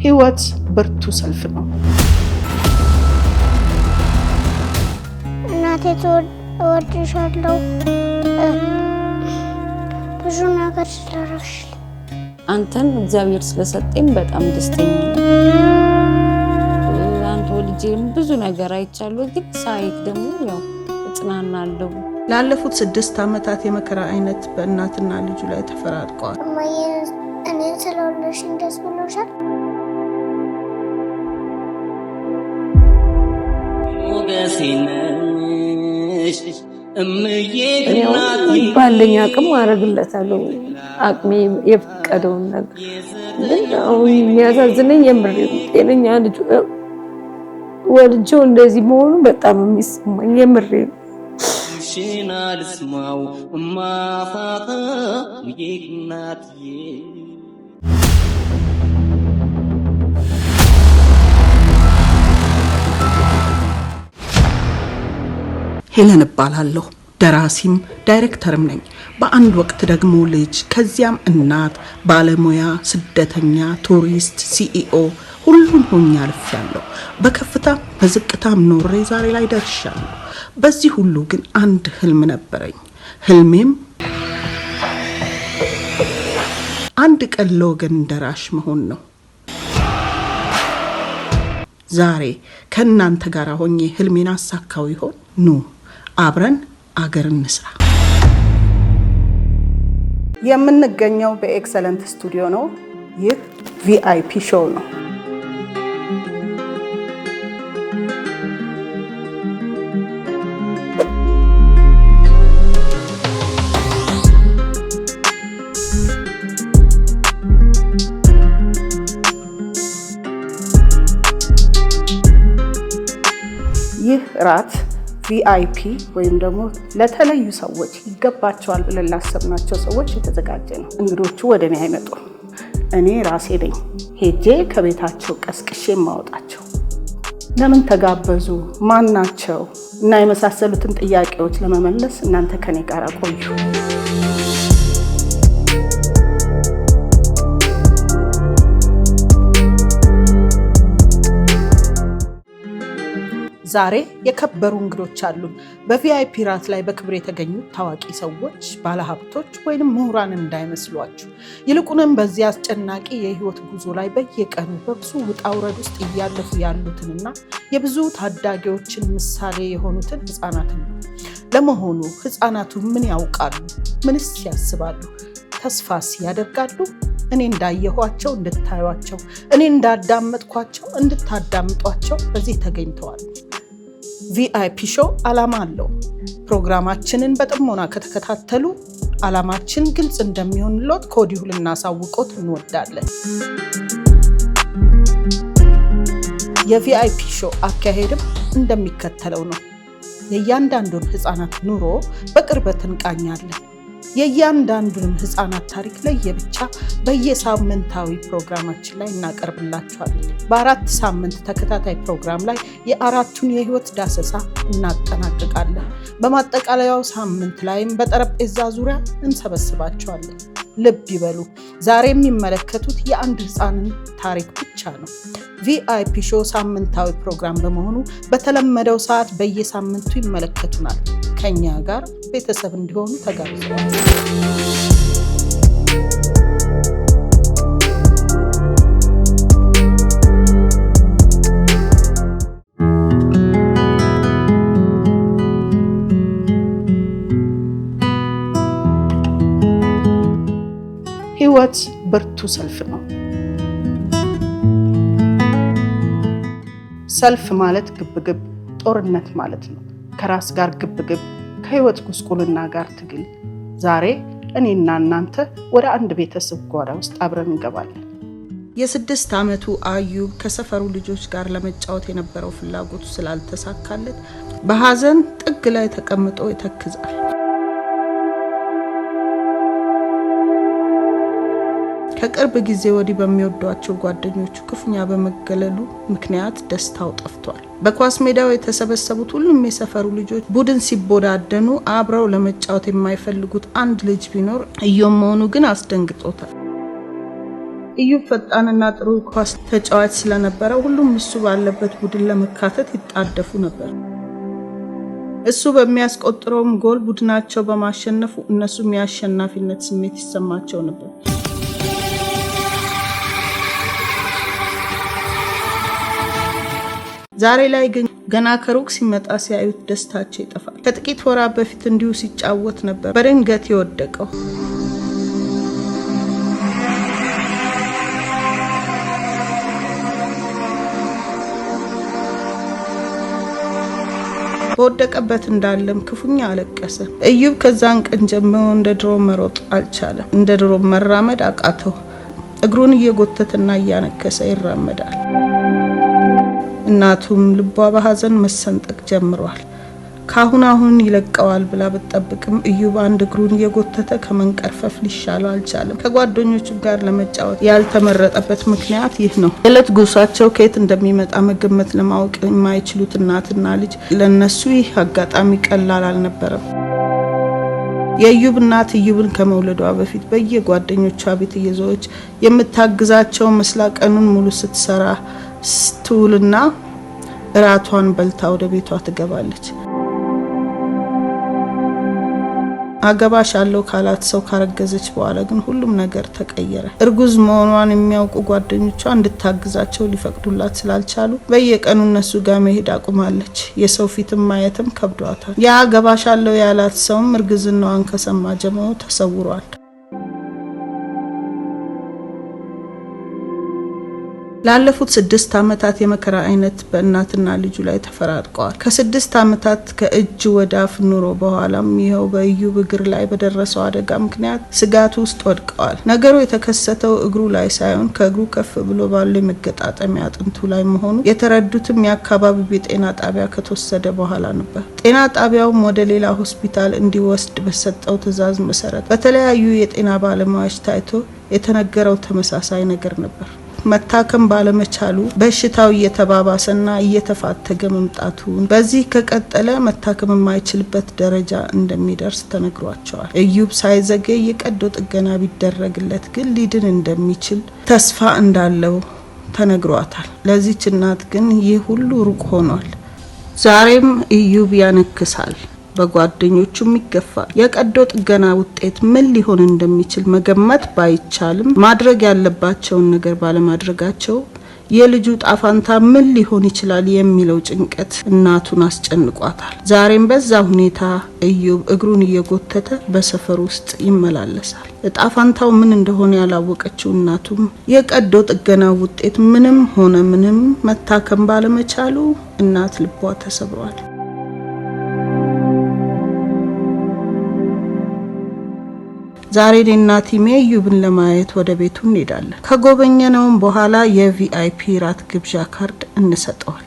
ህይወት ብርቱ ሰልፍ ነው። እናቴ እወድሻለሁ፣ ብዙ ነገር ስላደረግሽልኝ። አንተን እግዚአብሔር ስለሰጠኝ በጣም ደስተኛ ነኝ። አንተ ወልጄም ብዙ ነገር አይቻለሁ፣ ግን ሳይክ ደግሞ ያው እጽናናለሁ። ላለፉት 6 ዓመታት የመከራ አይነት በእናትና ልጁ ላይ ተፈራርቀዋል። እማዬ እኔን ስለወለድሽኝ ደስ ብሎሻል? ባለኝ አቅም አደርግለታለሁ፣ አቅሜ የፈቀደውን ነገር። ግን አሁን የሚያሳዝነኝ የምር ጤነኛ ልጅ ወልጄው እንደዚህ መሆኑ በጣም የሚሰማኝ የምሬ ነው። ሄለን እባላለሁ። ደራሲም ዳይሬክተርም ነኝ። በአንድ ወቅት ደግሞ ልጅ፣ ከዚያም እናት፣ ባለሙያ፣ ስደተኛ፣ ቱሪስት፣ CEO ሁሉን ሆኜ አልፌያለሁ። በከፍታም በዝቅታም ኖሬ ዛሬ ላይ ደርሻለሁ። በዚህ ሁሉ ግን አንድ ህልም ነበረኝ። ህልሜም አንድ ቀን ለወገን ደራሽ መሆን ነው። ዛሬ ከእናንተ ጋር ሆኜ ህልሜን አሳካው ይሆን? ኑ አብረን አገር እንስራ። የምንገኘው በኤክሰለንት ስቱዲዮ ነው። ይህ VIP show ነው። ይህ ራት VIP ወይም ደግሞ ለተለዩ ሰዎች ይገባቸዋል ብለን ላሰብናቸው ሰዎች የተዘጋጀ ነው። እንግዶቹ ወደ እኔ አይመጡም። እኔ ራሴ ነኝ ሄጄ ከቤታቸው ቀስቅሼ የማወጣቸው። ለምን ተጋበዙ፣ ማን ናቸው እና የመሳሰሉትን ጥያቄዎች ለመመለስ እናንተ ከኔ ጋር ቆዩ። ዛሬ የከበሩ እንግዶች አሉን። በ VIP ራት ላይ በክብር የተገኙት ታዋቂ ሰዎች፣ ባለሀብቶች ወይንም ምሁራን እንዳይመስሏችሁ። ይልቁንም በዚህ አስጨናቂ የህይወት ጉዞ ላይ በየቀኑ በብዙ ውጣ ውረድ ውስጥ እያለፉ ያሉትንና የብዙ ታዳጊዎችን ምሳሌ የሆኑትን ህፃናትን ነው። ለመሆኑ ህፃናቱ ምን ያውቃሉ? ምንስ ያስባሉ? ተስፋስ ያደርጋሉ? እኔ እንዳየኋቸው እንድታዩቸው፣ እኔ እንዳዳመጥኳቸው እንድታዳምጧቸው በዚህ ተገኝተዋል። VIP show ዓላማ አለው። ፕሮግራማችንን በጥሞና ከተከታተሉ ዓላማችን ግልጽ እንደሚሆንልዎት ከወዲሁ ልናሳውቆት እንወዳለን። የ VIP show አካሄድም እንደሚከተለው ነው። የእያንዳንዱን ህፃናት ኑሮ በቅርበት እንቃኛለን። የእያንዳንዱንም ህፃናት ታሪክ ለየብቻ በየሳምንታዊ ፕሮግራማችን ላይ እናቀርብላችኋለን። በ4 ሳምንት ተከታታይ ፕሮግራም ላይ የአራቱን የህይወት ዳሰሳ እናጠናቅቃለን። በማጠቃለያው ሳምንት ላይም በጠረጴዛ ዙሪያ እንሰበስባቸዋለን። ልብ ይበሉ፣ ዛሬ የሚመለከቱት የአንድ ህፃንን ታሪክ ብቻ ነው። VIP show ሳምንታዊ ፕሮግራም በመሆኑ በተለመደው ሰዓት በየሳምንቱ ይመለከቱናል። ከኛ ጋር ቤተሰብ እንዲሆኑ ተጋብዘዋል። ህይወት ብርቱ ሰልፍ ነው። ሰልፍ ማለት ግብግብ፣ ጦርነት ማለት ነው። ከራስ ጋር ግብግብ፣ ከህይወት ጉስቁልና ጋር ትግል። ዛሬ እኔና እናንተ ወደ አንድ ቤተሰብ ጓዳ ውስጥ አብረን እንገባለን። የ6 ዓመቱ አዩብ ከሰፈሩ ልጆች ጋር ለመጫወት የነበረው ፍላጎቱ ስላልተሳካለት በሀዘን ጥግ ላይ ተቀምጦ ይተክዛል። ከቅርብ ጊዜ ወዲህ በሚወዷቸው ጓደኞቹ ክፉኛ በመገለሉ ምክንያት ደስታው ጠፍቷል። በኳስ ሜዳው የተሰበሰቡት ሁሉም የሰፈሩ ልጆች ቡድን ሲቦዳደኑ አብረው ለመጫወት የማይፈልጉት አንድ ልጅ ቢኖር እዮም መሆኑ ግን አስደንግጦታል። ኢዩብ ፈጣንና ጥሩ ኳስ ተጫዋች ስለነበረ ሁሉም እሱ ባለበት ቡድን ለመካተት ይጣደፉ ነበር። እሱ በሚያስቆጥረውም ጎል ቡድናቸው በማሸነፉ እነሱም የአሸናፊነት ስሜት ይሰማቸው ነበር። ዛሬ ላይ ግን ገና ከሩቅ ሲመጣ ሲያዩት ደስታቸው ይጠፋል። ከጥቂት ወራት በፊት እንዲሁ ሲጫወት ነበር በድንገት የወደቀው። በወደቀበት እንዳለም ክፉኛ አለቀሰ። ኢዩብ ከዛን ቀን ጀምሮ እንደ ድሮ መሮጥ አልቻለም። እንደ ድሮ መራመድ አቃተው። እግሩን እየጎተተና እያነከሰ ይራመዳል። እናቱም ልቧ በሐዘን መሰንጠቅ ጀምሯል። ካሁን አሁን ይለቀዋል ብላ ብትጠብቅም ኢዩብ አንድ እግሩን እየጎተተ ከመንቀርፈፍ ሊሻለው አልቻለም። ከጓደኞቹ ጋር ለመጫወት ያልተመረጠበት ምክንያት ይህ ነው። የዕለት ጉርሳቸው ከየት እንደሚመጣ መገመት ለማወቅ የማይችሉት እናትና ልጅ ለነሱ ይህ አጋጣሚ ቀላል አልነበረም። የኢዩብ እናት ኢዩብን ከመውለዷ በፊት በየጓደኞቿ ቤት እየዞረች የምታግዛቸው መስላ ቀኑን ሙሉ ስትሰራ ስትውልና እራቷን በልታ ወደ ቤቷ ትገባለች። አገባሻለሁ ካላት ሰው ካረገዘች በኋላ ግን ሁሉም ነገር ተቀየረ። እርጉዝ መሆኗን የሚያውቁ ጓደኞቿ እንድታግዛቸው ሊፈቅዱላት ስላልቻሉ በየቀኑ እነሱ ጋር መሄድ አቁማለች። የሰው ፊትም ማየትም ከብዷታል። ያ አገባሻለሁ ያላት ሰውም እርግዝናዋን ከሰማ ጀምሮ ተሰውሯል። ላለፉት 6 ዓመታት የመከራ አይነት በእናትና ልጁ ላይ ተፈራርቀዋል። ከ6 ዓመታት ከእጅ ወደ አፍ ኑሮ በኋላም ይኸው በኢዩብ እግር ላይ በደረሰው አደጋ ምክንያት ስጋት ውስጥ ወድቀዋል። ነገሩ የተከሰተው እግሩ ላይ ሳይሆን ከእግሩ ከፍ ብሎ ባለው የመገጣጠሚያ አጥንቱ ላይ መሆኑ የተረዱትም የአካባቢው የጤና ጣቢያ ከተወሰደ በኋላ ነበር። ጤና ጣቢያውም ወደ ሌላ ሆስፒታል እንዲወስድ በሰጠው ትዕዛዝ መሰረት በተለያዩ የጤና ባለሙያዎች ታይቶ የተነገረው ተመሳሳይ ነገር ነበር። መታከም ባለመቻሉ በሽታው እየተባባሰና እየተፋተገ መምጣቱን በዚህ ከቀጠለ መታከም የማይችልበት ደረጃ እንደሚደርስ ተነግሯቸዋል። ኢዩብ ሳይዘገይ የቀዶ ጥገና ቢደረግለት ግን ሊድን እንደሚችል ተስፋ እንዳለው ተነግሯታል። ለዚች እናት ግን ይህ ሁሉ ሩቅ ሆኗል። ዛሬም ኢዩብ ያነክሳል፣ በጓደኞቹም ይገፋል። የቀዶ ጥገና ውጤት ምን ሊሆን እንደሚችል መገመት ባይቻልም ማድረግ ያለባቸውን ነገር ባለማድረጋቸው የልጁ ጣፋንታ ምን ሊሆን ይችላል የሚለው ጭንቀት እናቱን አስጨንቋታል። ዛሬም በዛ ሁኔታ ኢዩብ እግሩን እየጎተተ በሰፈር ውስጥ ይመላለሳል። ጣፋንታው ምን እንደሆነ ያላወቀችው እናቱም የቀዶ ጥገና ውጤት ምንም ሆነ ምንም መታከም ባለመቻሉ እናት ልቧ ተሰብሯል። ዛሬ እኔና ቲሜ ኢዩብን ለማየት ወደ ቤቱ እንሄዳለን። ከጎበኘነውም በኋላ የ VIP ራት ግብዣ ካርድ እንሰጠዋል።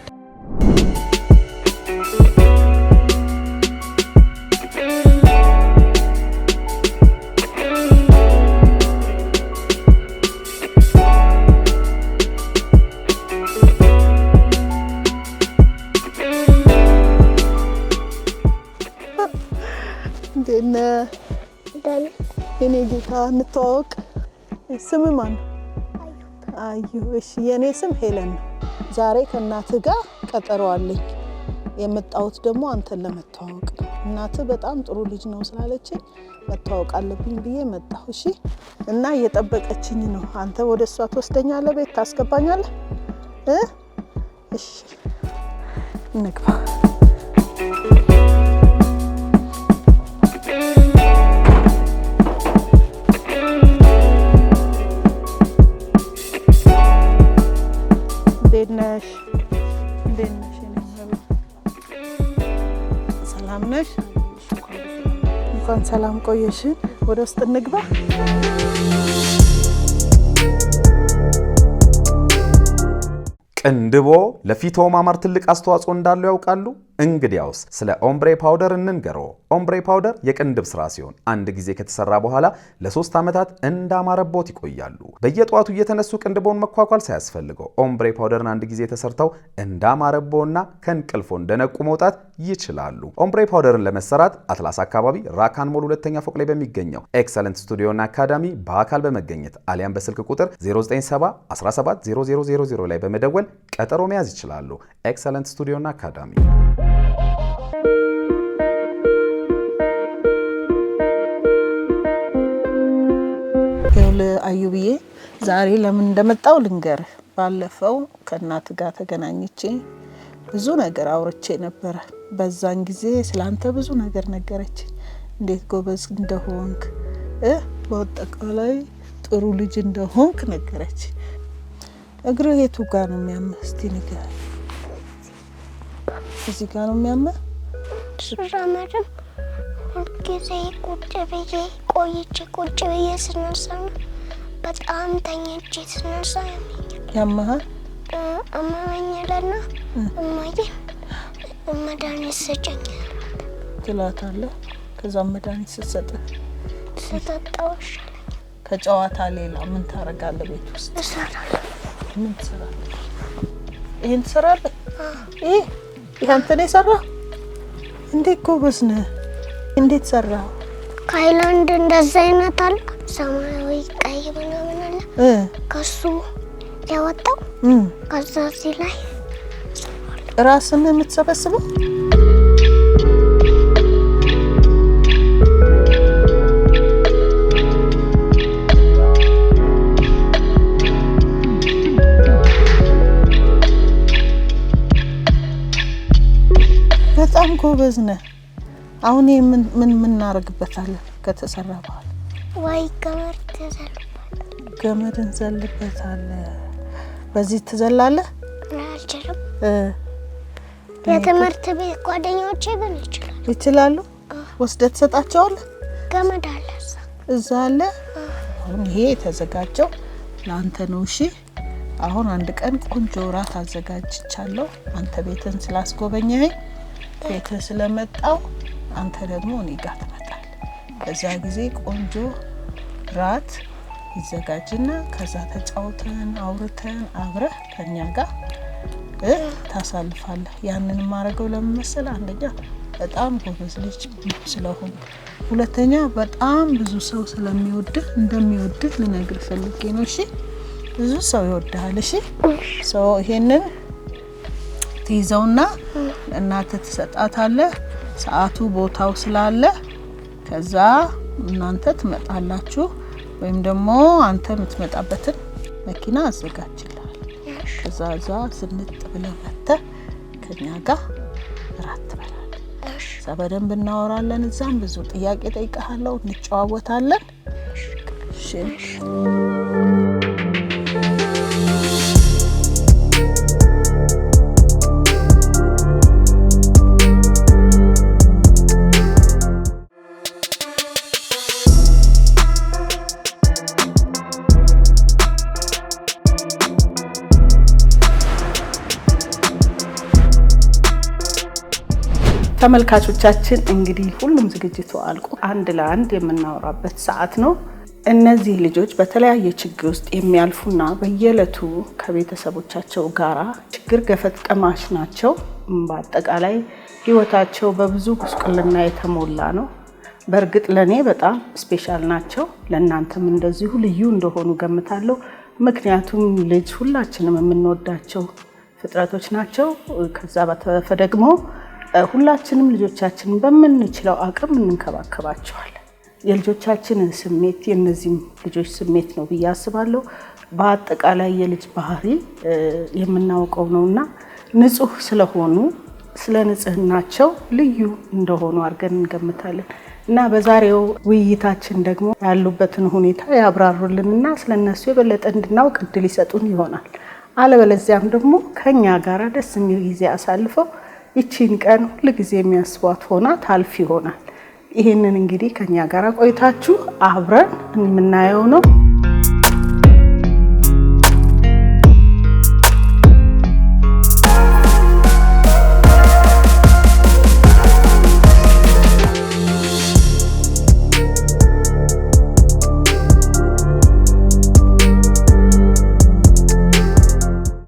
እንዴት ነህ? የኔ ጌታ እንተዋወቅ። ስም ማን ነው? አዩ። እሺ፣ የኔ ስም ሄለን ነው። ዛሬ ከእናትህ ጋር ቀጠሮ አለኝ። የመጣሁት ደግሞ አንተን ለመተዋወቅ ነው። እናትህ በጣም ጥሩ ልጅ ነው ስላለችኝ መተዋወቅ አለብኝ ብዬ መጣሁ። እሺ። እና እየጠበቀችኝ ነው። አንተ ወደ እሷ ትወስደኛለህ፣ ቤት ታስገባኛለህ? እሺ፣ እንግባ። እንዴት ነሽ? እንዴት ነሽ? ሰላም ነሽ? እንኳን ሰላም ቆየሽን። ወደ ውስጥ እንግባ። ቅንድቦ ለፊቶ ማማር ትልቅ አስተዋጽኦ እንዳለው ያውቃሉ? እንግዲያውስ ስለ ombre powder እንንገሮ። Ombre powder የቅንድብ ስራ ሲሆን አንድ ጊዜ ከተሰራ በኋላ ለ3 ዓመታት እንዳማረቦት ይቆያሉ። በየጠዋቱ እየተነሱ ቅንድቦን መኳኳል ሳያስፈልገው ombre powder ን አንድ ጊዜ ተሰርተው እንዳማረቦና ከእንቅልፎ እንደነቁ መውጣት ይችላሉ። Ombre powder ን ለመሰራት አትላስ አካባቢ ራካን ሞል ሁለተኛ ፎቅ ላይ በሚገኘው Excellent Studio ና አካዳሚ በአካል በመገኘት አሊያም በስልክ ቁጥር 097 17 0000 ላይ በመደወል ቀጠሮ መያዝ ይችላሉ። Excellent Studio ና አካዳሚ። ይኸውልህ አዩብዬ፣ ዛሬ ለምን እንደመጣው ልንገርህ። ባለፈው ከእናት ጋር ተገናኝቼ ብዙ ነገር አውርቼ ነበረ። በዛን ጊዜ ስላንተ ብዙ ነገር ነገረች። እንዴት ጎበዝ እንደሆንክ፣ በአጠቃላይ ጥሩ ልጅ እንደሆንክ ነገረች። እግርህ የቱ ጋር ነው የሚያምህ? እስቲ ንገረኝ። እዚህ ጋር ነው የሚያምህ? ስራመድም ሁልጊዜ ቁጭ ብዬ ቆይቼ ቁጭ ብዬ ስነሳ ነው፣ በጣም ተኝቼ ስነሳ ያመኛል። ያመሃል? አመመኛልና እማዬ መድኃኒት ስጭኝ ትላታለህ። ከዛም መድኃኒት ስትሰጥህ ስጠጣው ይሻለኛል። ከጨዋታ ሌላ ምን ታደርጋለህ ቤት ውስጥ? እሰራለሁ። ምን ትሰራለህ? ይሄን ትሰራለህ? ይሄ አንተ ነው የሰራህ? እንዴት ጎበዝ ነህ! እንዴት ሰራህ? ከሃይላንድ እንደዛ አይነት አለ፣ ሰማያዊ ቀይ ምናምን አለ። ከሱ ያወጣው ከዛ እዚህ ላይ ራስን የምትሰበስበው? በጣም ጎበዝ ነህ። አሁን ይሄ ምን ምን እናደርግበታለን ከተሰራ በኋላ? ወይ ገመድ ትዘሉበት። ገመድ እንዘልበታለን። በዚህ ትዘላለህ? እኔ አልችልም። የትምህርት ቤት ጓደኞቼ ግን ይችላሉ። ይችላሉ። ወስደህ ትሰጣቸዋለህ? ገመድ አለ እዛ። እዛ አለ። አሁን ይሄ የተዘጋጀው ለአንተ ነው። እሺ፣ አሁን አንድ ቀን ቆንጆ እራት አዘጋጅቻለሁ። አንተ ቤትን ስላስጎበኘኸኝ፣ ቤትህ ስለመጣው፣ አንተ ደግሞ እኔ ጋር ትመጣለህ። በዛ ጊዜ ቆንጆ ራት ይዘጋጅና ከዛ ተጫውተን አውርተን አብረህ ከኛ ጋር ታሳልፋለህ። ያንን የማደርገው ለምን መሰለህ? አንደኛ በጣም ጎበዝ ልጅ ስለሆንክ፣ ሁለተኛ በጣም ብዙ ሰው ስለሚወድህ፣ እንደሚወድህ ልነግርህ ፈልጌ ነው። እሺ፣ ብዙ ሰው ይወድሃል። እሺ፣ so ይሄንን ትይዘውና እናትህ ትሰጣታለህ። ሰዓቱ ቦታው ስላለ ከዛ እናንተ ትመጣላችሁ፣ ወይም ደግሞ አንተ የምትመጣበትን መኪና አዘጋጅልሃል። ከዛ እዛ ዝንጥ ብለህ መጥተህ ከኛ ጋር እራት ትበላለህ። እዛ በደንብ እናወራለን። እዛም ብዙ ጥያቄ ጠይቀሃለሁ፣ እንጨዋወታለን። እሺ። ተመልካቾቻችን፣ እንግዲህ ሁሉም ዝግጅቱ አልቆ አንድ ለአንድ የምናወራበት ሰዓት ነው። እነዚህ ልጆች በተለያየ ችግር ውስጥ የሚያልፉና በየዕለቱ ከቤተሰቦቻቸው ጋራ ችግር ገፈት ቀማሽ ናቸው። በአጠቃላይ ሕይወታቸው በብዙ ጉስቁልና የተሞላ ነው። በእርግጥ ለእኔ በጣም special ናቸው። ለእናንተም እንደዚሁ ልዩ እንደሆኑ ገምታለሁ። ምክንያቱም ልጅ ሁላችንም የምንወዳቸው ፍጥረቶች ናቸው። ከዛ በተረፈ ደግሞ ሁላችንም ልጆቻችንን በምንችለው አቅም እንንከባከባቸዋለን። የልጆቻችንን ስሜት የእነዚህም ልጆች ስሜት ነው ብዬ አስባለሁ። በአጠቃላይ የልጅ ባህሪ የምናውቀው ነው እና ንጹህ ስለሆኑ ስለ ንጽህናቸው ልዩ እንደሆኑ አድርገን እንገምታለን። እና በዛሬው ውይይታችን ደግሞ ያሉበትን ሁኔታ ያብራሩልንና ስለ እነሱ የበለጠ እንድናውቅ እድል ይሰጡን ይሆናል። አለበለዚያም ደግሞ ከኛ ጋር ደስ የሚል ጊዜ አሳልፈው ይቺን ቀን ሁል ጊዜ የሚያስቧት ሆና ታልፍ ይሆናል። ይሄንን እንግዲህ ከኛ ጋር ቆይታችሁ አብረን የምናየው ነው።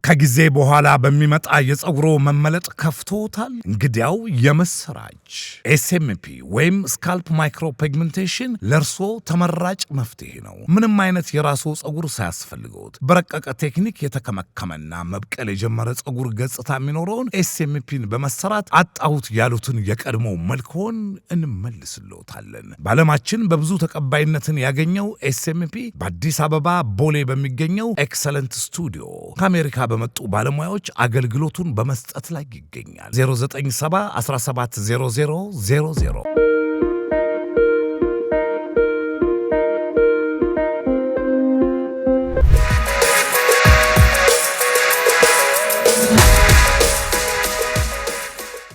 ከጊዜ በኋላ በሚመጣ የፀጉሮ መመለጥ ከፍቶታል? እንግዲያው የምስራች! SMP ወይም scalp micropigmentation ለእርሶ ተመራጭ መፍትሄ ነው። ምንም አይነት የራስዎ ፀጉር ሳያስፈልገውት በረቀቀ ቴክኒክ የተከመከመና መብቀል የጀመረ ፀጉር ገጽታ የሚኖረውን SMP ን በመሰራት አጣሁት ያሉትን የቀድሞ መልክዎን እንመልስልዎታለን። በዓለማችን በብዙ ተቀባይነትን ያገኘው SMP በአዲስ አበባ ቦሌ በሚገኘው Excellent Studio ከአሜሪካ በመጡ ባለሙያዎች አገልግሎቱን በመስጠት ላይ ይገኛል። 097 1700 00።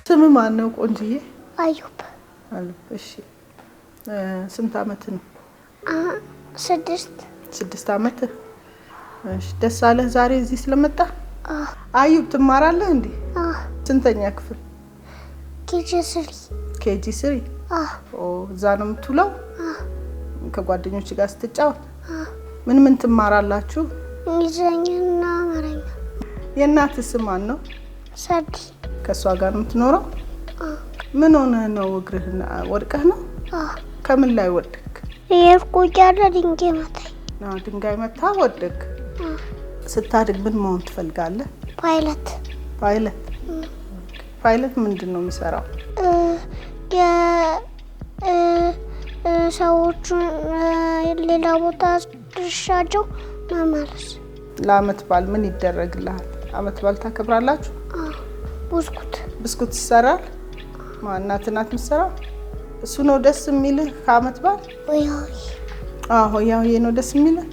ስም ማን ነው ቆንጅዬ? አዩብ። አዩብ። እሺ፣ ስንት አመት ነው? 6። 6 አመት። እሺ፣ ደስ አለህ ዛሬ እዚህ ስለመጣ? አዩብ፣ ትማራለህ እንዴ? ስንተኛ ክፍል? KG 3። KG 3? ኦ፣ እዛ ነው የምትውለው? ከጓደኞች ጋር ስትጫወት ምን ምን ትማራላችሁ? እንግሊዘኛና አማርኛ። የእናትህ ስም ማን ነው? ሰዲ። ከእሷ ጋር ነው የምትኖረው? ምን ሆነህ ነው? እግርህን ወድቀህ ነው? ከምን ላይ ወደክ? እየሄድኩ እያለ ድንጋይ መታኝ። ድንጋይ መታ ወደክ። ስታድግ ምን መሆን ትፈልጋለህ? ፓይለት። ፓይለት። ፓይለት ምንድን ነው የሚሰራው? ሰዎቹን ሌላ ቦታ ድርሻቸው መመለስ። ለአመት በዓል ምን ይደረግልሃል? አመት በዓል ታከብራላችሁ? ብስኩት። ብስኩት ይሰራል? እናትህ ናት የምትሰራው? እሱ ነው ደስ የሚልህ ከአመት በዓል? ሆያ ሆዬ። አዎ፣ ሆያ ሆዬ ነው ደስ የሚልህ።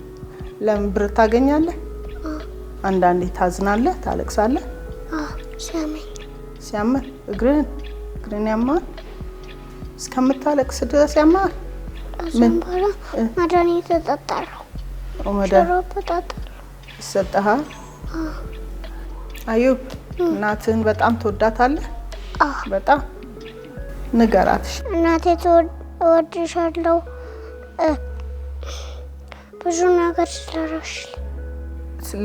ለምን፣ ብር ታገኛለህ? አንዳንዴ ታዝናለህ፣ ታለቅሳለህ? ሲያመኝ። ሲያምህ እግርህን ያማል? እስከምታለቅስ ድረስ ያማል? ከዛም በኋላ መድኃኒት እጠጣለሁ። ሽሮፕ እጠጣለሁ። ይሰጥሃል? አዩብ፣ እናትህን በጣም ትወዳታለህ? በጣም ንገራት። እናቴ እወድሻለሁ፣ ብዙ ነገር ስላደረግሽልኝ።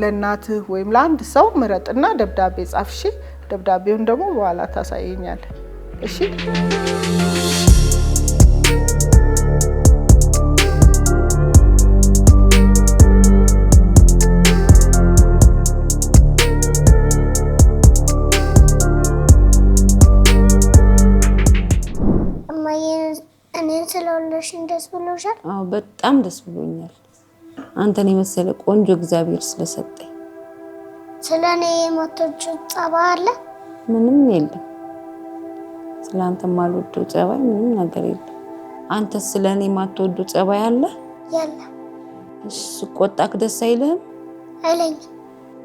ለእናትህ ወይም ለአንድ ሰው ምረጥና ደብዳቤ ጻፍ። እሺ? ደብዳቤውን ደግሞ በኋላ ታሳየኛለህ። እሺ? እማዬ፣ እኔን ስለወለድሽኝ ደስ ብሎሻል? አዎ፣ በጣም ደስ ብሎኛል። አንተን የመሰለ ቆንጆ እግዚአብሔር ስለሰጠኝ። ስለ እኔ የማትወጂው ጸባይ አለ? ምንም የለም። ስለ አንተ የማልወደው ጸባይ ምንም ነገር የለም። አንተ ስለ እኔ የማትወደው ጸባይ አለ? የለም። እሺ፣ ስቆጣክ ደስ አይልህም? አይለኝም።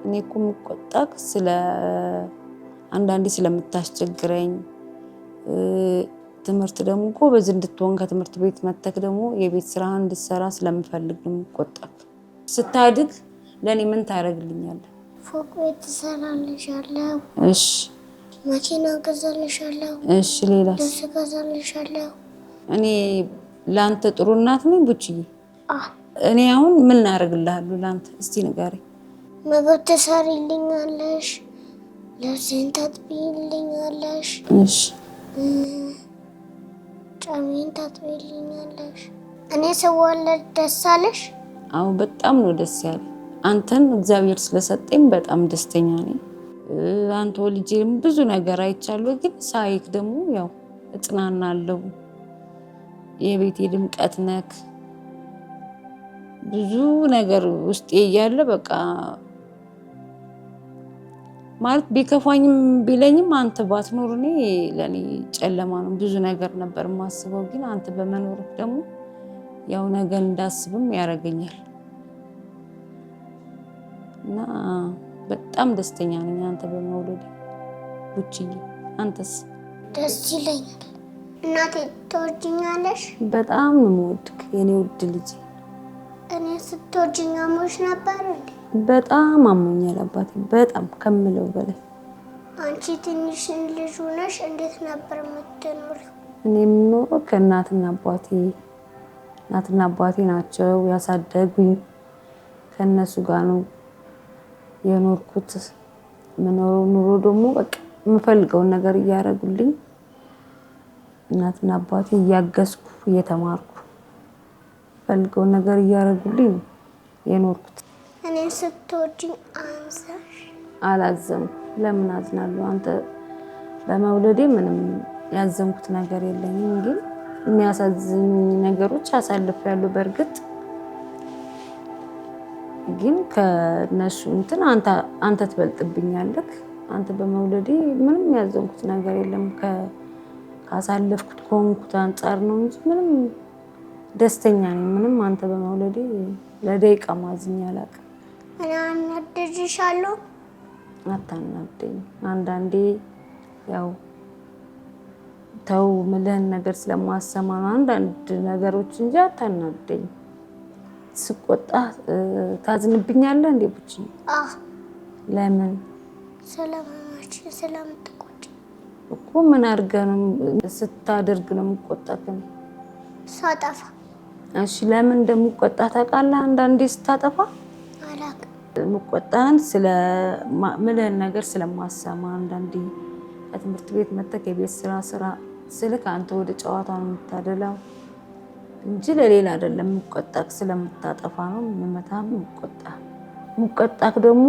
እኔ እኮ የምቆጣክ ስለ አንዳንዴ ስለምታስቸግረኝ፣ ትምህርት ደግሞ ጎበዝ እንድትሆን፣ ከትምህርት ቤት መተክ ደግሞ የቤት ስራህን እንድትሰራ ስለምፈልግ ነው የምቆጣክ። ስታድግ ለእኔ ምን ታደርግልኛለህ? ፎቅ ቤት እሰራልሻለሁ። እሺ። መኪና እገዛልሻለሁ። እሺ፣ ሌላስ? ልብስ እገዛልሻለሁ። እኔ ለአንተ ጥሩ እናት ነኝ ቡችዬ? አዎ። እኔ አሁን ምን አደርግልሃለሁ ለአንተ? እስቲ ንገረኝ። ምግብ ትሰሪልኛለሽ፣ ልብሴን ታጥቢልኛለሽ፣ እሺ። ጫሜን ታጥቢልኛለሽ። እኔ ስወለድ ደስ አለሽ? አዎ፣ በጣም ነው ደስ ያለኝ። አንተን እግዚአብሔር ስለሰጠኝ በጣም ደስተኛ ነኝ። አንተ ወልጄም ብዙ ነገር አይቻለሁ፣ ግን ሳይክ ደግሞ ያው እጽናናለሁ። የቤቴ ድምቀት ነክ። ብዙ ነገር ውስጤ እያለ በቃ ማለት ቢከፋኝም ቢለኝም አንተ ባትኖር እኔ ለእኔ ጨለማ ነው። ብዙ ነገር ነበር የማስበው፣ ግን አንተ በመኖርህ ደግሞ ያው ነገር እንዳስብም ያደርገኛል እና በጣም ደስተኛ ነኝ አንተ በመውለድ ቡችዬ። አንተስ? ደስ ይለኛል። እናቴ፣ ትወጂኛለሽ? በጣም ነው የምወድክ የኔ ውድ ልጅ። እኔ ስትወጂኝ አሞሽ ነበር እንዴ? በጣም አሞኛል አባቴ፣ በጣም ከምለው በላይ። አንቺ ትንሽ ልጅ ሆነሽ እንዴት ነበር የምትኖሪው? እኔ የምኖረው ከእናትና አባቴ፣ እናትና አባቴ ናቸው ያሳደጉኝ። ከእነሱ ጋር ነው። የኖርኩት። የምኖረው ኑሮ ደግሞ በቃ የምፈልገውን ነገር እያደረጉልኝ፣ እናትና አባቴ እያገዝኩ፣ እየተማርኩ፣ ፈልገውን ነገር እያደረጉልኝ ነው የኖርኩት። እኔን ስትወጂኝ አንዘሽ? አላዘንኩም። ለምን አዝናለሁ? አንተ በመውለዴ ምንም ያዘንኩት ነገር የለኝም። ግን የሚያሳዝኑ ነገሮች አሳልፌያለሁ። በእርግጥ ግን ከነሱ እንትን አንተ ትበልጥብኛለህ። አንተ በመውለዴ ምንም ያዘንኩት ነገር የለም። ካሳለፍኩት ከሆንኩት አንጻር ነው እንጂ ምንም ደስተኛ ነኝ። ምንም አንተ በመውለዴ ለደቂቃ ማዝኛ አላውቅም። እኔ አናድድሻለሁ? አታናደኝ። አንዳንዴ ያው ተው ምልህን ነገር ስለማሰማ ነው አንዳንድ ነገሮች እንጂ አታናደኝ። ስቆጣ ታዝንብኛለህ እንዴ ቡቺ? አዎ። ለምን? ስለማማች ስለምትቆጪ። እኮ ምን አድርገህ ነው፣ ስታደርግ ነው የምቆጣህ? ሳጠፋ። እሺ፣ ለምን እንደምቆጣ ታውቃለህ? አንዳንዴ ስታጠፋ። አላውቅም። የምቆጣህን ስለ ምልህን ነገር ስለማሰማ፣ አንዳንዴ ከትምህርት ቤት መጥተህ የቤት ስራ ስራ ስልክ አንተ ወደ ጨዋታ ነው የምታደላው እንጂ ለሌላ አይደለም። የምቆጣህ ስለምታጠፋ ነው የምመታህ። የምቆጣህ ደግሞ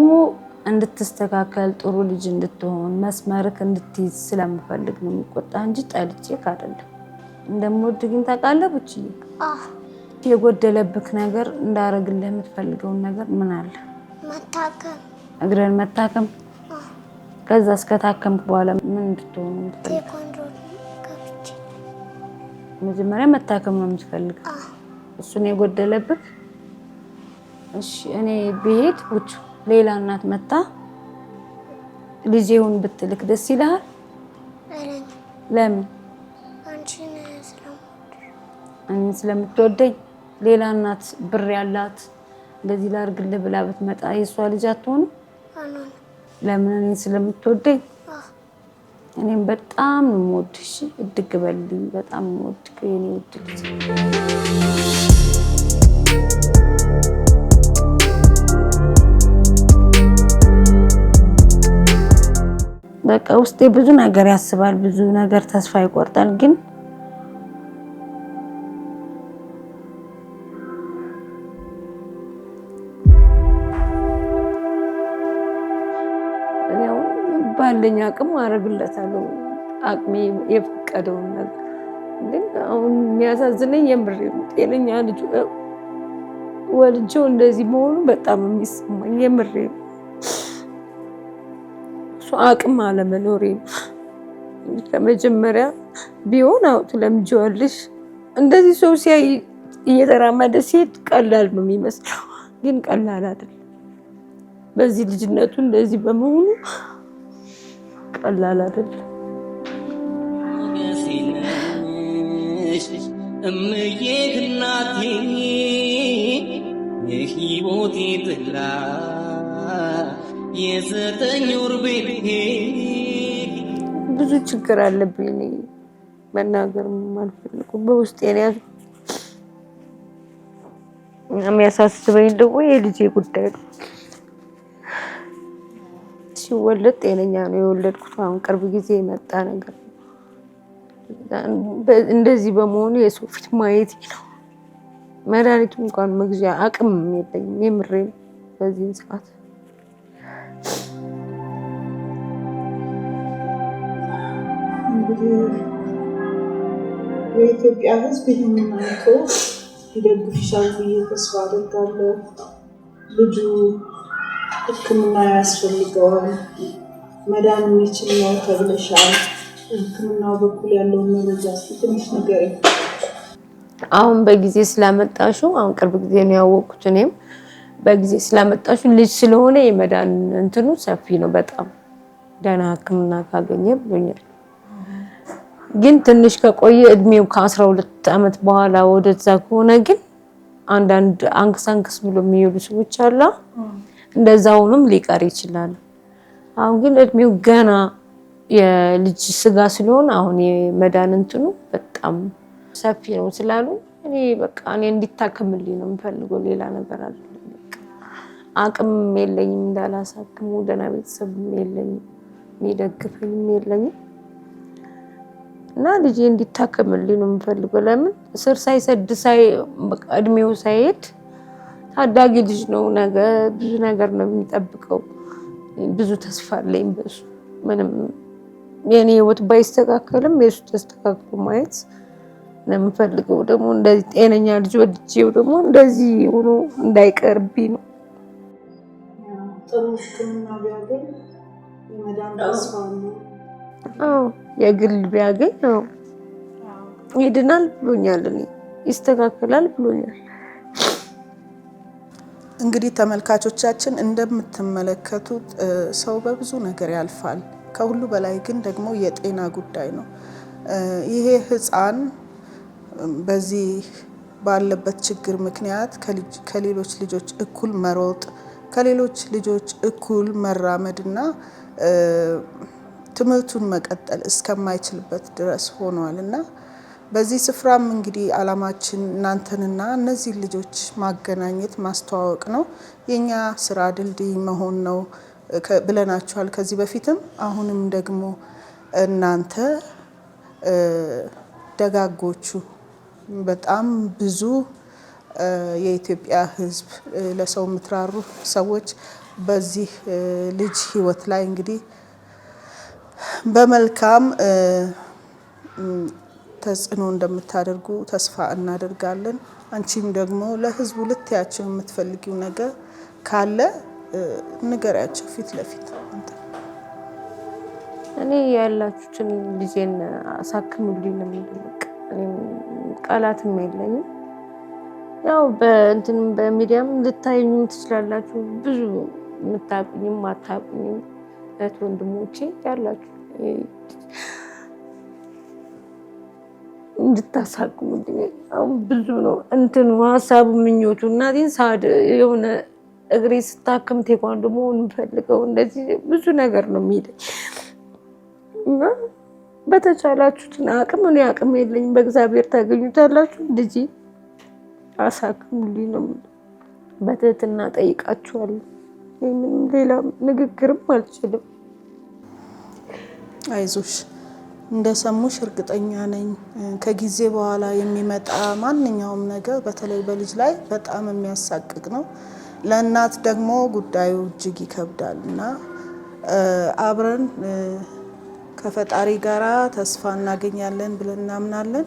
እንድትስተካከል፣ ጥሩ ልጅ እንድትሆን፣ መስመርክ እንድትይዝ ስለምፈልግ ነው የምቆጣህ እንጂ ጠልቼህ አይደለም። እንደምወድ ግን ታውቃለህ ቡችዬ? አዎ። የጎደለብክ ነገር፣ እንዳረግልህ የምትፈልገውን ነገር ምን አለ? መታከም። እግረን መታከም? አዎ። ከዛ እስከታከምክ በኋላ ምን እንድትሆን ነው የምትፈልገው? ቴኳንዶ ገብቼ። መጀመሪያ መታከም ነው የምትፈልገው? አዎ። እሱን የጎደለብክ? እሺ፣ እኔ ብሄድ ቡቹ ሌላ እናት መታ ልጄውን ብትልክ ደስ ይልሃል? አይለኝም። ለምን? አንቺን ስለምወድሽ። እኔን ስለምትወደኝ? ሌላ እናት ብር ያላት እንደዚህ ላድርግልህ ብላ ብትመጣ የእሷ ልጅ አትሆንም? አልሆንም። ለምን? እኔን ስለምትወደኝ? አዎ። እኔም በጣም ነው የምወድሽ። እድግ በልኝ። በጣም ነው የምወድህ የኔ ውድ ልጅ። በቃ ውስጤ ብዙ ነገር ያስባል፣ ብዙ ነገር ተስፋ ይቆርጣል። ግን እኔ አሁን ባለኝ አቅም አደርግለታለሁ፣ አቅሜ የፈቀደውን ነገር። ግን አሁን የሚያሳዝነኝ የምሬ ነው፣ ጤነኛ ልጅ ወልጄው እንደዚህ መሆኑ በጣም የሚሰማኝ የምሬ ነው። እሱ አቅም አለመኖሬ ነው። ከመጀመሪያ ቢሆን አዎ ትለምጂዋለሽ። እንደዚህ ሰው ሲያይ እየተራመደ ሲሄድ ቀላል ነው የሚመስለው፣ ግን ቀላል አይደለም። በዚህ ልጅነቱ እንደዚህ በመሆኑ ቀላል አይደለም። እምዬ እናቴ፣ የሕይወቴ ጥላ፣ የ9 ወር ቤቴ። ብዙ ችግር አለብኝ እኔ መናገር የማልፈልገው በውስጤ ነው ያዝኩት። የሚያሳስበኝ ደግሞ የልጄ ጉዳይ ነው። ሲወለድ ጤነኛ ነው የወለድኩት። አሁን ቅርብ ጊዜ የመጣ ነገር ነው። እንደዚህ በመሆኑ የሰው ፊት ማየት ነው። መድኃኒቱ እንኳን መግዣ አቅም የለኝም። የምሬን በዚህን ሰዓት። እንግዲህ የኢትዮጵያ ሕዝብ ይህንን አይቶ ይደግፍሻል ብዬ ተስፋ አደርጋለሁ። ልጁ ሕክምና ያስፈልገዋል፣ መዳን የሚችል ነው ተብለሻል። በሕክምናው በኩል ያለውን መረጃ እስኪ ትንሽ ንገሪኝ። አሁን በጊዜ ስላመጣሽው፣ አሁን ቅርብ ጊዜ ነው ያወቅኩት። እኔም በጊዜ ስላመጣሽው ልጅ ስለሆነ የመዳን እንትኑ ሰፊ ነው በጣም፣ ደህና ሕክምና ካገኘ ብሎኛል። ግን ትንሽ ከቆየ፣ እድሜው ከ12 ዓመት በኋላ ወደዛ ከሆነ ግን አንዳንድ አንክስ አንክስ ብሎ የሚሄዱ ሰዎች አሉ። እንደዛ ሆኖም ሊቀር ይችላል። አሁን ግን እድሜው ገና የልጅ ስጋ ስለሆነ አሁን የመዳን እንትኑ በጣም ሰፊ ነው ስላሉ እኔ በቃ እኔ እንዲታከምልኝ ነው የምፈልገው። ሌላ ነገር አይደለም። በቃ አቅምም የለኝም እንዳላሳክሙ፣ ደህና ቤተሰብም የለኝም፣ የሚደግፈኝም የለኝም እና ልጄ እንዲታከምልኝ ነው የምፈልገው። ለምን ስር ሳይሰድ እድሜው ሳይሄድ ታዳጊ ልጅ ነው። ነገ ብዙ ነገር ነው የሚጠብቀው። ብዙ ተስፋ አለኝ በሱ። ምንም የኔ ህይወት ባይስተካከልም የሱ ተስተካክሎ ማየት ነው የምፈልገው። ደግሞ እንደዚህ ጤነኛ ልጅ ወልጄው ደግሞ እንደዚህ ሆኖ እንዳይቀርብኝ ነው። ጥሩ ሕክምና ቢያገኝ የመዳን ተስፋ አለው። አዎ የግል ቢያገኝ አዎ ይድናል ብሎኛል። እኔ ይስተካከላል ብሎኛል። እንግዲህ ተመልካቾቻችን እንደምትመለከቱት ሰው በብዙ ነገር ያልፋል። ከሁሉ በላይ ግን ደግሞ የጤና ጉዳይ ነው። ይሄ ሕፃን በዚህ ባለበት ችግር ምክንያት ከሌሎች ልጆች እኩል መሮጥ፣ ከሌሎች ልጆች እኩል መራመድና ትምህርቱን መቀጠል እስከማይችልበት ድረስ ሆኗል እና በዚህ ስፍራም እንግዲህ ዓላማችን እናንተንና እነዚህን ልጆች ማገናኘት ማስተዋወቅ ነው። የኛ ስራ ድልድይ መሆን ነው ብለናችኋል ከዚህ በፊትም። አሁንም ደግሞ እናንተ ደጋጎቹ በጣም ብዙ የኢትዮጵያ ሕዝብ ለሰው የምትራሩ ሰዎች በዚህ ልጅ ሕይወት ላይ እንግዲህ በመልካም ተጽዕኖ እንደምታደርጉ ተስፋ እናደርጋለን። አንቺም ደግሞ ለሕዝቡ ልትያቸው የምትፈልጊው ነገር ካለ ንገሪያቸው ፊት ለፊት። እኔ ያላችሁትን ልጄን አሳክሙልኝ ነው የምለው። በቃ እኔም ቃላትም የለኝም። ያው በእንትንም በሚዲያም ልታዩኝም ትችላላችሁ። ብዙ የምታውቁኝም አታውቁኝም እህት ወንድሞቼ ያላችሁ እንድታሳክሙልኝ። አሁን ብዙ ነው እንትኑ ሀሳቡ ምኞቱ። እናቴን ሳድ የሆነ እግሬ ስታክም ቴኳንዶ መሆን የምፈልገው እንደዚህ ብዙ ነገር ነው የሚሄደኝ እና በተቻላችሁትን አቅም፣ እኔ አቅም የለኝም፣ በእግዚአብሔር ታገኙታላችሁ። ልጄ አሳክሙልኝ ነው የምለው። በትህትና ጠይቃችኋለሁ። ምንም ሌላ ንግግርም አልችልም። አይዞሽ፣ እንደሰሙሽ እርግጠኛ ነኝ። ከጊዜ በኋላ የሚመጣ ማንኛውም ነገር በተለይ በልጅ ላይ በጣም የሚያሳቅቅ ነው። ለእናት ደግሞ ጉዳዩ እጅግ ይከብዳል እና አብረን ከፈጣሪ ጋራ ተስፋ እናገኛለን ብለን እናምናለን።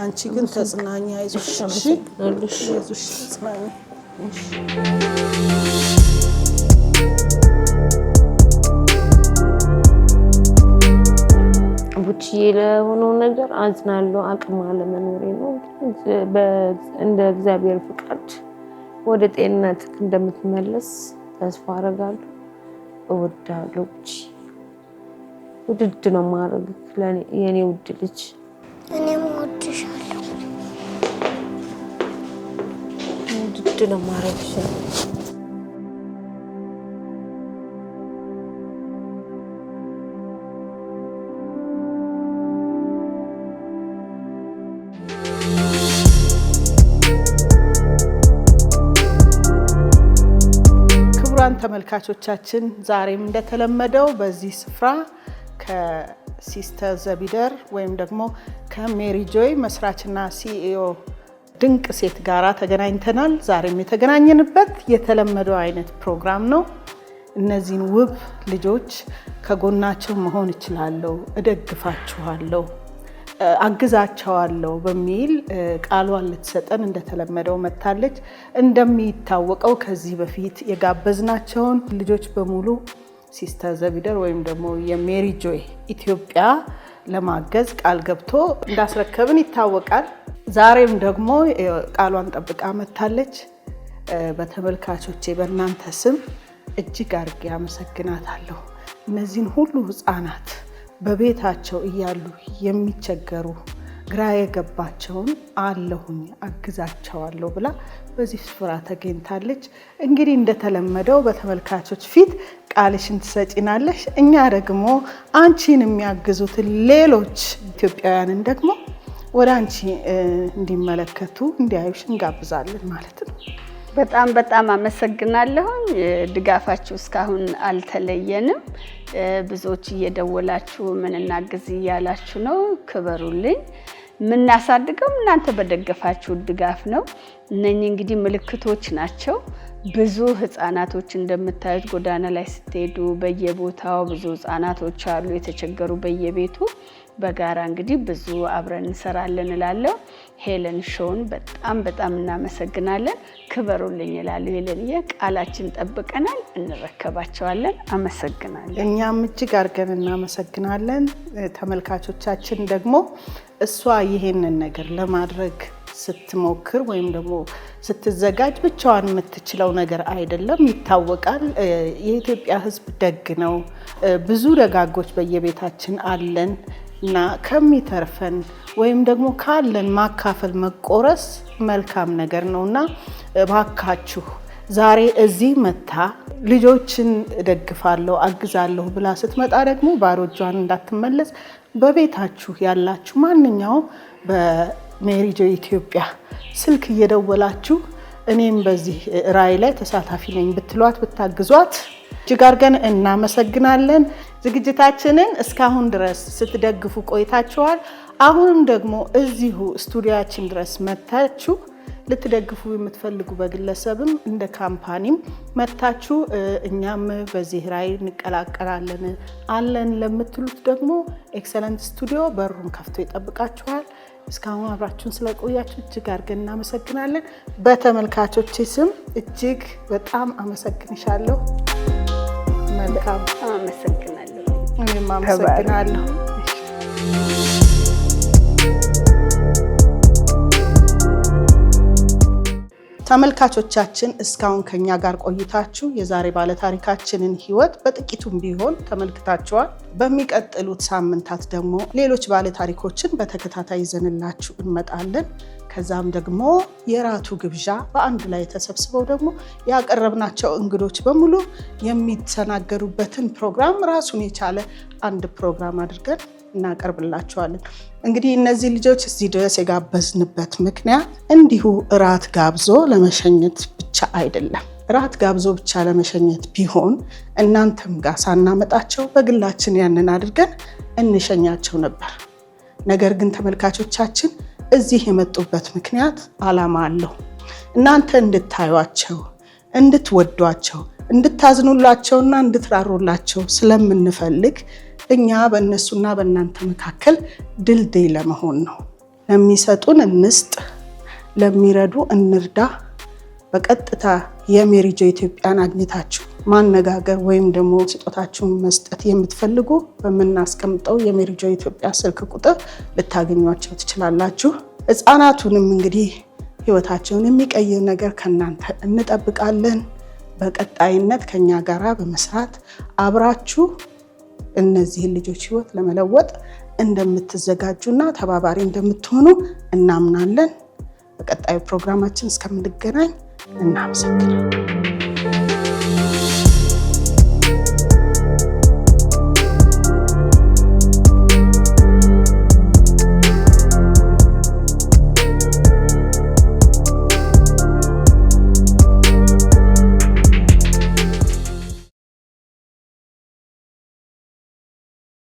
አንቺ ግን ተጽናኝ፣ አይዞሽ፣ እሺ? አይዞሽ፣ ተጽናኝ። ቡችዬ ለሆነው ነገር አዝናለሁ። አቅም አለመኖሬ ነው። እንደ እግዚአብሔር ፍቃድ ወደ ጤንነት እንደምትመለስ ተስፋ አደርጋለሁ። እወድሃለሁ ቡችዬ፣ ውድድ ነው የማደርግህ የኔ ውድ ልጅ። እኔም እወድሻለሁ። ውድድ ነው የማደርግሽ። ክቡራን ተመልካቾቻችን ዛሬም እንደተለመደው በዚህ ስፍራ ከሲስተር ዘቢደር ወይም ደግሞ ከሜሪ ጆይ መስራችና CEO ድንቅ ሴት ጋራ ተገናኝተናል። ዛሬም የተገናኘንበት የተለመደው አይነት ፕሮግራም ነው። እነዚህን ውብ ልጆች ከጎናቸው መሆን እችላለሁ፣ እደግፋችኋለሁ፣ አግዛቸዋለሁ በሚል ቃሏን ልትሰጠን እንደተለመደው መጥታለች። እንደሚታወቀው ከዚህ በፊት የጋበዝናቸውን ልጆች በሙሉ ሲስተር ዘቢደር ወይም ደግሞ የሜሪ ጆይ ኢትዮጵያ ለማገዝ ቃል ገብቶ እንዳስረከብን ይታወቃል። ዛሬም ደግሞ ቃሏን ጠብቃ መጥታለች። በተመልካቾቼ በእናንተ ስም እጅግ አድርጌ አመሰግናታለሁ። እነዚህን ሁሉ ሕፃናት በቤታቸው እያሉ የሚቸገሩ ግራ የገባቸውን አለሁኝ አግዛቸዋለሁ ብላ በዚህ ስፍራ ተገኝታለች። እንግዲህ እንደተለመደው በተመልካቾች ፊት ቃልሽን ትሰጪናለሽ። እኛ ደግሞ አንቺን የሚያግዙትን ሌሎች ኢትዮጵያውያንን ደግሞ ወደ አንቺ እንዲመለከቱ እንዲያዩሽ እንጋብዛለን ማለት ነው። በጣም በጣም አመሰግናለሁኝ። ድጋፋችሁ እስካሁን አልተለየንም። ብዙዎች እየደወላችሁ ምን እናግዝ እያላችሁ ነው። ክበሩልኝ። የምናሳድገው እናንተ በደገፋችሁ ድጋፍ ነው። እነኚህ እንግዲህ ምልክቶች ናቸው። ብዙ ህፃናቶች እንደምታዩት ጎዳና ላይ ስትሄዱ በየቦታው ብዙ ህፃናቶች አሉ የተቸገሩ በየቤቱ። በጋራ እንግዲህ ብዙ አብረን እንሰራለን እላለሁ። ሄለን ሾውን በጣም በጣም እናመሰግናለን። ክበሩልኝ እላለሁ። ሄለንዬ፣ ቃላችን ጠብቀናል፣ እንረከባቸዋለን። አመሰግናለን። እኛም እጅግ አድርገን እናመሰግናለን። ተመልካቾቻችን ደግሞ እሷ ይሄንን ነገር ለማድረግ ስትሞክር ወይም ደግሞ ስትዘጋጅ ብቻዋን የምትችለው ነገር አይደለም፣ ይታወቃል። የኢትዮጵያ ሕዝብ ደግ ነው። ብዙ ደጋጎች በየቤታችን አለን እና ከሚተርፈን ወይም ደግሞ ካለን ማካፈል መቆረስ መልካም ነገር ነውና እባካችሁ ዛሬ እዚህ መታ ልጆችን እደግፋለሁ አግዛለሁ ብላ ስትመጣ ደግሞ ባዶ እጇን እንዳትመለስ በቤታችሁ ያላችሁ ማንኛውም በሜሪ ጆይ ኢትዮጵያ ስልክ እየደወላችሁ እኔም በዚህ ራዕይ ላይ ተሳታፊ ነኝ ብትሏት ብታግዟት እጅግ አድርገን እናመሰግናለን። ዝግጅታችንን እስካሁን ድረስ ስትደግፉ ቆይታችኋል። አሁንም ደግሞ እዚሁ ስቱዲያችን ድረስ መታችሁ ልትደግፉ የምትፈልጉ በግለሰብም እንደ company ም መታችሁ እኛም በዚህ ራዕይ እንቀላቀላለን አለን ለምትሉት ደግሞ ኤክሰለንት ስቱዲዮ በሩን ከፍቶ ይጠብቃችኋል። እስካሁን አብራችሁን ስለቆያችሁ እጅግ አድርገን እናመሰግናለን። በተመልካቾቼ ስም እጅግ በጣም አመሰግንሻለሁ። መልካም። አመሰግናለሁ። እኔም አመሰግናለሁ። ተመልካቾቻችን እስካሁን ከኛ ጋር ቆይታችሁ የዛሬ ባለታሪካችንን ሕይወት በጥቂቱም ቢሆን ተመልክታችኋል። በሚቀጥሉት ሳምንታት ደግሞ ሌሎች ባለታሪኮችን በተከታታይ ይዘንላችሁ እንመጣለን። ከዛም ደግሞ የራቱ ግብዣ በአንድ ላይ ተሰብስበው ደግሞ ያቀረብናቸው እንግዶች በሙሉ የሚተናገሩበትን ፕሮግራም ራሱን የቻለ አንድ ፕሮግራም አድርገን እናቀርብላችኋለን። እንግዲህ እነዚህ ልጆች እዚህ ድረስ የጋበዝንበት ምክንያት እንዲሁ እራት ጋብዞ ለመሸኘት ብቻ አይደለም። እራት ጋብዞ ብቻ ለመሸኘት ቢሆን እናንተም ጋር ሳናመጣቸው በግላችን ያንን አድርገን እንሸኛቸው ነበር። ነገር ግን ተመልካቾቻችን እዚህ የመጡበት ምክንያት ዓላማ አለው። እናንተ እንድታዩቸው፣ እንድትወዷቸው፣ እንድታዝኑላቸውና እንድትራሩላቸው ስለምንፈልግ እኛ በእነሱና በእናንተ መካከል ድልድይ ለመሆን ነው። ለሚሰጡን እንስጥ፣ ለሚረዱ እንርዳ። በቀጥታ የሜሪ ጆይ ኢትዮጵያን አግኝታችሁ ማነጋገር ወይም ደግሞ ስጦታችሁን መስጠት የምትፈልጉ በምናስቀምጠው የሜሪ ጆይ ኢትዮጵያ ስልክ ቁጥር ልታገኟቸው ትችላላችሁ። ሕፃናቱንም እንግዲህ ሕይወታቸውን የሚቀይር ነገር ከእናንተ እንጠብቃለን። በቀጣይነት ከኛ ጋራ በመስራት አብራችሁ እነዚህን ልጆች ሕይወት ለመለወጥ እንደምትዘጋጁና ተባባሪ እንደምትሆኑ እናምናለን። በቀጣዩ ፕሮግራማችን እስከምንገናኝ እናመሰግናለን።